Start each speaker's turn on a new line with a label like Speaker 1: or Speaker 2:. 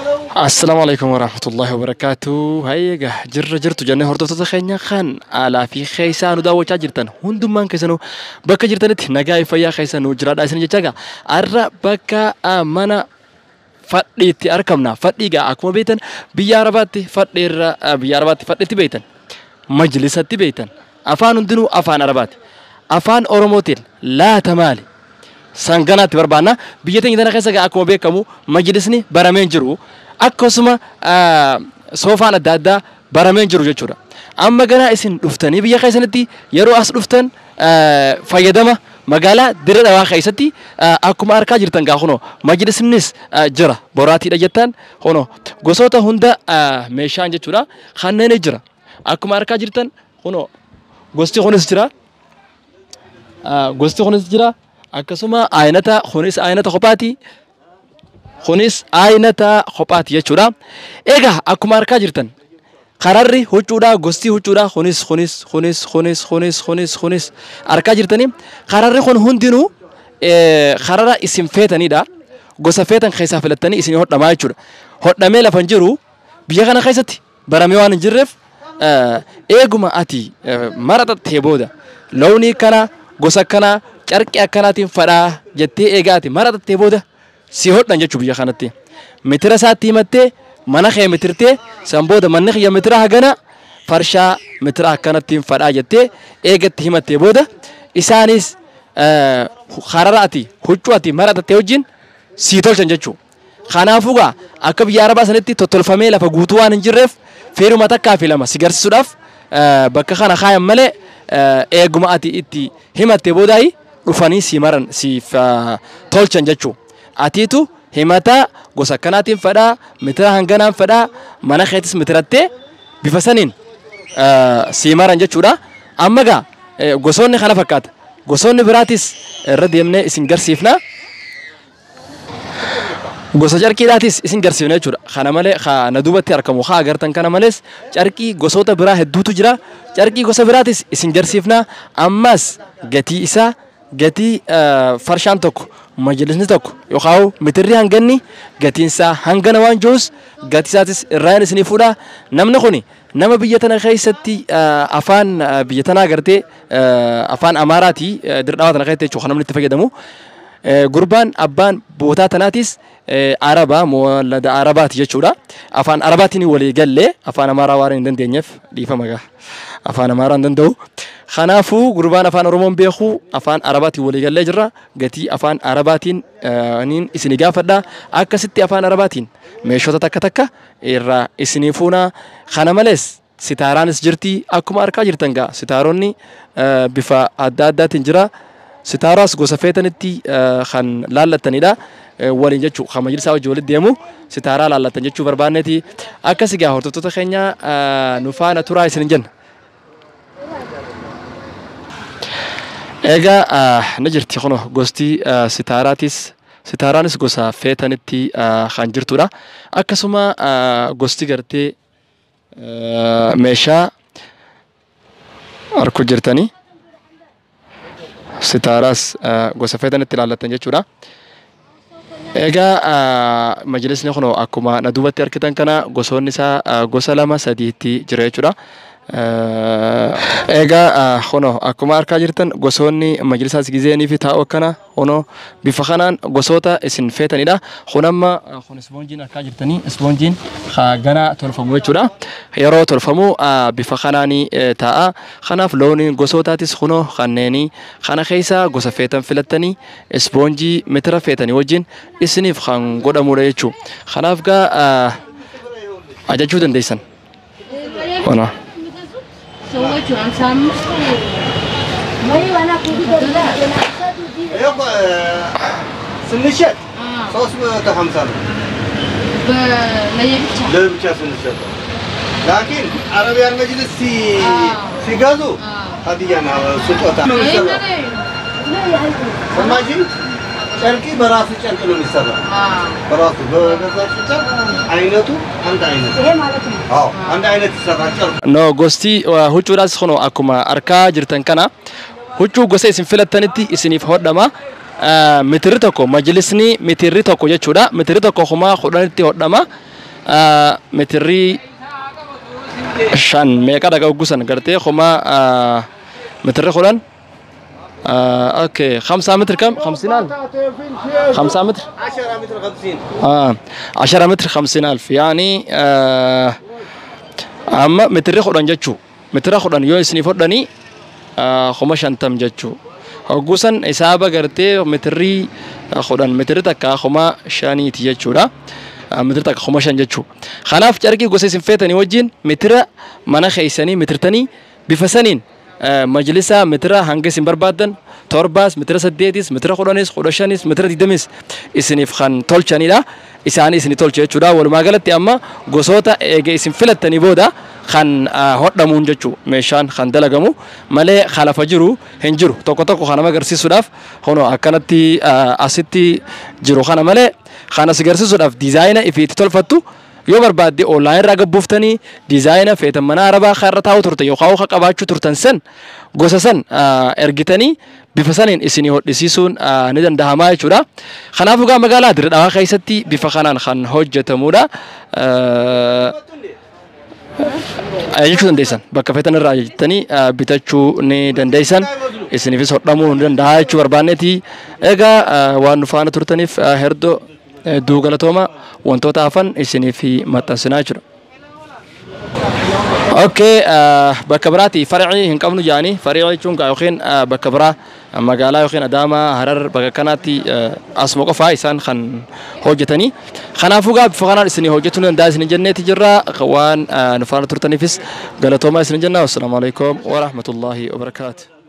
Speaker 1: Assalaamu alaikum warahmatullahi wabarakaatu. Hayyeega jirra jirtu jennee hordoftoota keenya kan alaa fi keessaa nu daawwachaa jirtan hundummaan keessanuu bakka jirtanitti nagaa fi fayyaa keessa nu jiraadhaa isin jechaa egaa har'a bakka mana fadhiitti argamna. Fadhii egaa akkuma beektan biyya Arabaatti fadhiirra biyya Arabaatti fadhiitti beektan majlisatti beektan afaan hundinuu afaan Arabaati. Afaan Oromootiin laata maali? Sanganaatti barbaanna. Biyya teenya tana keessa egaa akkuma beekamu majlisni baramee hin jiru. Akkasuma soofaan adda addaa baramee hin jiru jechuudha. Amma ganaa isin dhuftanii biyya keessanitti yeroo as dhuftan fayyadama magaalaa Dirree Dhawaa keessatti akkuma arkaa jirtan gaa kunoo majlisnis jira. Boraatiidha jettan kunoo gosoota hunda meeshaan jechuudha kanneen jira. Akkuma arkaa jirtan kunoo gosti kunis jira. Gosti kunis jira. Akkasuma aynata kunis aynata kophaati. Kunis aynata kophaati jechuudha. Egaa akkuma arkaa jirtan kararri huccuudha gosti huccuudha kunis kunis kunis kunis kunis kunis kunis arkaa jirtanii kararri kun hundinuu karara isin feetanidha. Gosa feetan keessaa filattanii isin hodhamaa jechuudha. Hodhamee lafa hin jiru biyya kana keessatti baramee waan hin jirreef eeguma ati maraxattee booda loonii kana gosa kana carqii akkanaatiin fadhaa jettee eegaa ati maraxattee booda si hodhan jechuu biyya kanatti. Mitira isaatti himattee mana kee mitirtee san booda manni kiyya mitira hagana farshaa mitira akkanattiin fadhaa jettee eegatti himattee booda isaanis karara ati huccuu ati maraxattee wajjin sii tolchan jechuu. Kanaafuu gaa akka biyya Arabaa sanitti tottolfamee lafa guutuu waan hin jirreef feeruma takkaa fi lama si garsiisuudhaaf bakka kana kaayan malee eeguma ati itti himattee boodaayi dhufanii si maran siif tolchan jechuu. Atiitu himataa gosa akkanaatiin fadhaa mitira hanganaan fadhaa mana keetis mitirattee bifa saniin sii maran jechuudha. Amma gaa gosoonni kana fakkaata. Gosoonni biraatis irra deemnee isin garsiifna. Gosa carqiidhaatis isin garsiifna jechuudha. Kana malee na duubatti argamu haa agartan kana malees carqii gosoota biraa hedduutu jira. Carqii gosa biraatis isin garsiifna. Ammas gatii isaa gatii farshaan tokko majlisni tokko yookaan mitirri hanganni gatiin isaa hangana waan jirus gatii isaatis irraan isinii fuudha. Namni kuni nama biyya tana keessatti afaan biyya tanaa gartee afaan Amaaraati Dirree Dhawaa tana keessatti jechuudha kan namni itti fayyadamu. Gurbaan abbaan bootaa tanaatis Araba moolada Arabaati jechuudha. Afaan Arabaatiin walii gallee afaan Amaaraa waan hin dandeenyeef dhiifama gaa. Afaan Amaaraa hin danda'u. Kanaafuu gurbaan afaan Oromoon beeku afaan Arabaatiin walii gallee jirra. Gatii afaan Arabaatiin niin isinii gaafadha. Akkasitti afaan Arabaatiin meeshota takka takka irraa isinii fuuna. Kana malees sitaaraanis jirti akkuma argaa jirtan gaa sitaaronni bifa adda addaatiin jira. Sitaaraas gosa feetanitti kan laallattanidha. Waliin jechuu kan majlisaa wajjin walitti deemu sitaaraa laallattan jechuu barbaanneeti. Akkas egaa hordoftoota keenya nu faana turaa isin jenna. Egaa ni jirti kunoo gosti sitaaraatis sitaaraanis gosa feetanitti kan jirtudha. Akkasuma gosti gartee meeshaa arguu jirtanii sitaaraas gosa feetanitti ilaallattan jechuudha. Egaa majlisni kun akkuma na duubatti argitan kana gosoonni isaa gosa lama sadiitti jira jechuudha. Egaa kunoo akkuma argaa jirtan gosoonni majlisaas gizeenii fi taa'u akkana kunoo bifa kanaan gosoota isin feetanidha. Kun amma kun ispoonjiin argaa jirtanii ispoonjiin ganaa tolfamu jechuudha. Yeroo tolfamu bifa kanaan taa'a. Kanaaf looniin gosootaatis kunoo kanneen kana keessa gosa feetan filattanii ispoonjii mitira feetanii wajjin isiniif kan godhamudha jechuudha. Kanaaf gaa ajajuu dandeessan. Kunoo.
Speaker 2: ሰዎቹ 55
Speaker 3: ስንሸጥ 350 ነው
Speaker 2: ለየብቻ
Speaker 3: ለብቻ ስንሸጥ። ላኪን አረቢያን መጅልስ ሲገዙ ሀዲያ ነው ስጦታ ነው የሚሰራው። ሰማሽ? ጨርቂ በራሱ ጨርቅ ነው የሚሰራው። በራሱ በገዛችው ጨርቅ አይነቱ አንድ አይነት
Speaker 4: ይሄ ማለት ነው።
Speaker 3: አዎ አንድ አይነት ይሰራል ጨርቁ።
Speaker 1: No gosti huccuudhaas kunoo akkuma argaa jirtan kana huccuu gosa isin filattanitti isiniif hodhama. Mitirri tokko majlisni mitirri tokko jechuudha. Mitirri tokko 10,000tti hodhama. Meetirii 5 meeqa dhaga hoggusan gartee kuma meetirii 10. Okay, 5 متر كم؟ 50,000. 5 متر
Speaker 3: 10 متر 50.
Speaker 1: 10 متر 50,000 يعني amma meetirii 10 jechuu meetira 10 yoo isinii fudhanii 50,000 jechuu hoggusan hisaaba gartee meetirii 10 meetirii takka 5,000ti jechuudha. Meetira takka 5,000 jechuu. Kanaaf carqii gosa isin feetanii wajjin meetira mana keessanii meetirtanii bifa saniin majlisa meetira hanga isin barbaaddan 7s meetira 8s meetira 10s 15s meetira 20s isiniif kan tolchanidha. Isaan isinii tolcha jechuudha. Walumaa galatti amma gosoota eega isin filattanii booda kan hodhamuun jechuu meeshaan kan dalagamu malee kalafa jiru hin jiru. Tokko tokko kan nama agarsiisuudhaaf hono akkanatti asitti jiru kana malee kan as agarsiisuudhaaf diizaayina ifii itti tolfattu yoo barbaadde online irraa gabbuuftanii diizaayina feetan mana arabaa kan irra taa'u turte yookaan kan qabaachuu turtan san gosa san ergitanii bifa saniin isinii hodhisiisuun ni danda'amaa jechuudha. Kanaafuu gaa magaalaa Dirre Dhawaa keessatti bifa kanaan kan hojjetamudha. Ajajachuu dandeessan bakka feetan irraa ajajattanii bitachuu ni dandeessan isiniifis hodhamuu ni danda'a jechuu barbaanneeti. Egaa waan nu faana turtaniif hedduu hedduu galatooma wantoota hafan isiniif maxxansinaa jechuudha. Okay, bakka biraati farcii hin qabnu jaanii farcii jechuun gaa yookiin bakka biraa magaalaa yookiin Adaamaa Harar bakka kanaatti asuma qofaa isaan kan hojjetanii. Kanaafuu gaa bifa kanaan isinii hojjetuu danda'a isin jenneeti jirra waan nu faana turtaniifis galatoomaa isin jenna. Wassalaamu alaikum wa rahmatullahi wa barakaatuh.